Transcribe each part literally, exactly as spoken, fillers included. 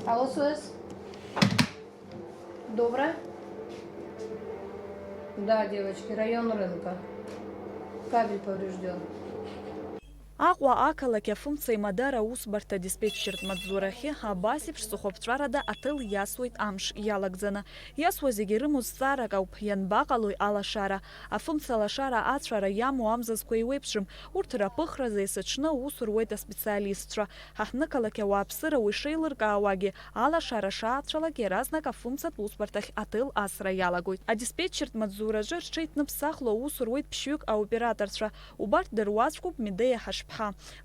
Алло, СОС. Доброе? Да, девочки, район рынка. Кабель поврежден. Аҟәа ақалақь афымца имадара аусбарҭа диспетчертә маҵзурахьы абас еиԥш ҵыхәаԥҵәарада аҭел иасуеит амш иалагӡаны. Иасуа зегьы ирымоу зҵаарак ауп, ианбаҟалои алашара? Афымца алашара ацәара иамоу амзызқәа еиуеиԥшым, урҭ раԥыхразы есыҽны аус руеит аспециалистцәа. Ҳа ҳнықалақь ауааԥсыра уи шеилыркаауагьы, алашара шаацәалак иаразнак афымцатә усбарҭахь аҭел асра иалагоит. Адиспетчертә маҵзураҿы рҽеидныԥсахло аус руеит ԥшьҩык аоператорцәа. Убарҭ дыруаӡәкуп Медеиа Ҳашԥҳа.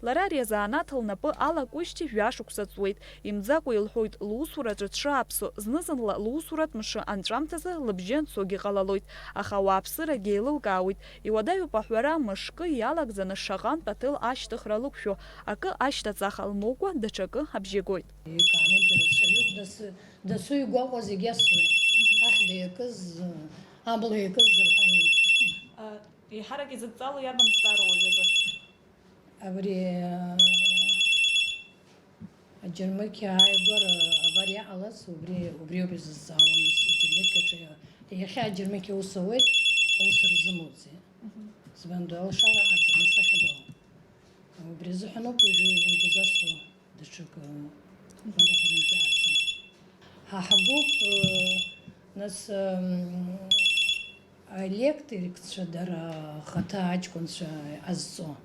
Лара ари азанааҭ лнапы алакуижьҭеи жәашықәса ҵуеит. Имӡакәа илҳәоит, лусураҿы дшааԥсо, зны-зынла лусуратә мшы анҵәамҭазы лыбжьы анцогьы ҟалалоит, аха ауааԥсырагьы еилылкаауеит. Иуадаҩуп аҳәара, мышкы иалагӡаны шаҟантә аҭел ашьҭыхра лықәшәо, акы ашьҭаҵаха лмоукәа, даҽакы абжьы гоит. Икаамеҭи рацәаҩуп, дасу, дасу игәаҟуа зегь асуеит. Ахьда иакыз, абла иакыз зырҳәан еиԥш. А, еиҳарак изыдҵало иарбан зҵаара уажәазы? Абри, а, аџьармыкьа ааигәара авариа ҟалаз, убри, убриоуп изызҵаауа, нас, аџьармыкьаҿы, иахьа аџьармыкьа аус ауеит, аус рзымоуӡеит. Мгм. Збандоу, алшара аӡам, нас ахьыдоу. Убри азыҳәаноуп уажәы, уажәы засуа, даҽакы, мгм, вариантгьы аӡам. Ҳа ҳгәыԥ, э, нас, м, аелектрикцәа дара рхаҭа аҷкәынцәа азҵо.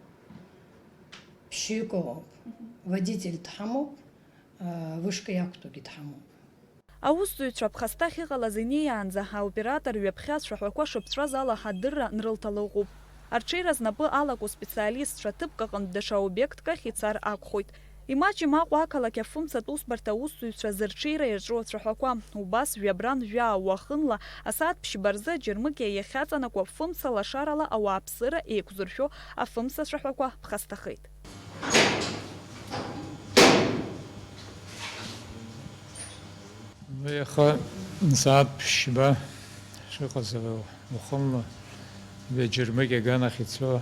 Ԥшьҩык ыҟоуп. Мгм. Водитель дҳамоуп, а, вышка иақәтәоугьы дҳамоуп. Аусзуҩцәа ԥхасҭа ахьыҟалаз инеиаанӡа аоператор ҩаԥхьа ацәаҳәақәа шыԥҵәаз ала адырра анрылҭало ыҟоуп. Арҽеира знапы алаку специалистцәа ҭыԥк аҟынтә даҽа обиектк ахь ицар акәхоит. Имаҷым Аҟәа ақалақь афымцатә усбарҭа аусзуҩцәа зырҽеира иаҿу ацәаҳәақәа. Убас жәабран жәаа уахынла асааҭ ԥшьба рзы аџьармыкьа иахьаҵанакуа фымца лашарала ауааԥсыра еиқәзыршәо афымца цәаҳәақәа ԥхасҭахеит. Уи аха сааҭ ԥшьба шыҟаз уахынла, уи аџьармыкьа аганахь ицо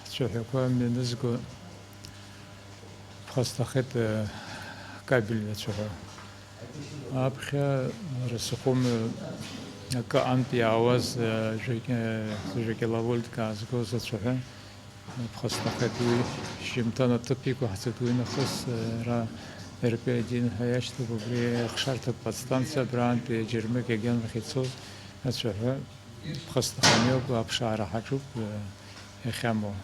ацәаҳәақәа мҩанызго ԥхасҭахеит, э, кабельтә ацәаҳәа. Аԥхьа ара Сухуми акы антә иаауаз, э, жәа-, э, жәа-киловольтк аазгоз ацәаҳәа ԥхасҭахеит. Уи шьжьымҭан аҭыԥ иқәаҳҵеит, уи нахыс, э, ара Р П один ҳәа иашьҭоуп, убри ахшарҭатә подстанциа абраантәи аџьармыкьа аганахь ицоз ацәаҳәа ԥхасҭаханы иоуп, аԥшаара ҳаҿуп, э, иахьамоу,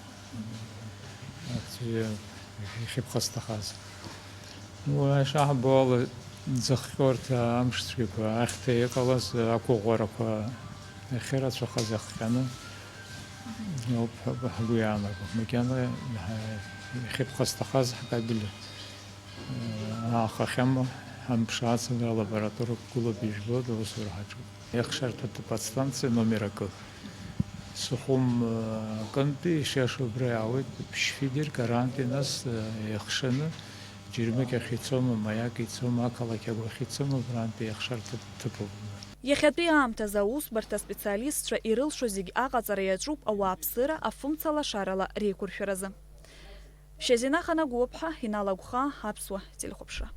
ахьӡ-, иахьыԥхасҭахаз. Уи ишаҳбо ала, ӡахҟьоит амш цәгьақәа, ахьҭа иҟалаз ақәыӷәӷәарақәа ахьырацәахаз иахҟьаны ауп ҳәа ҳгәы иаанаго. Макьана иахьыԥхасҭахаз ҳкабель аахахьама, ҳамԥшаацыз алабораториа гәылабжь блоит, аусура ҳаҿуп. Иахшарҭатәи подстанциа номер акы. Сухум, э, акынтәи ишиашоу убра иаауеит, ԥшь-фидерк арантәи нас, э, иахшаны, џьармыкьахь ицома, маиак ицома, ақалақь агәахь ицома, убрантәи иахшарҭатә ҭыԥуп. Иахьатәи аамҭазы аусбарҭа специалистцәа ирылшо зегь аҟаҵара иаҿуп ауааԥсыра афымца лашарала реиқәыршәаразы. Шьазина Ханагәыԥҳа, Инал Агәхаа, Аԥсуа телехәаԥшра.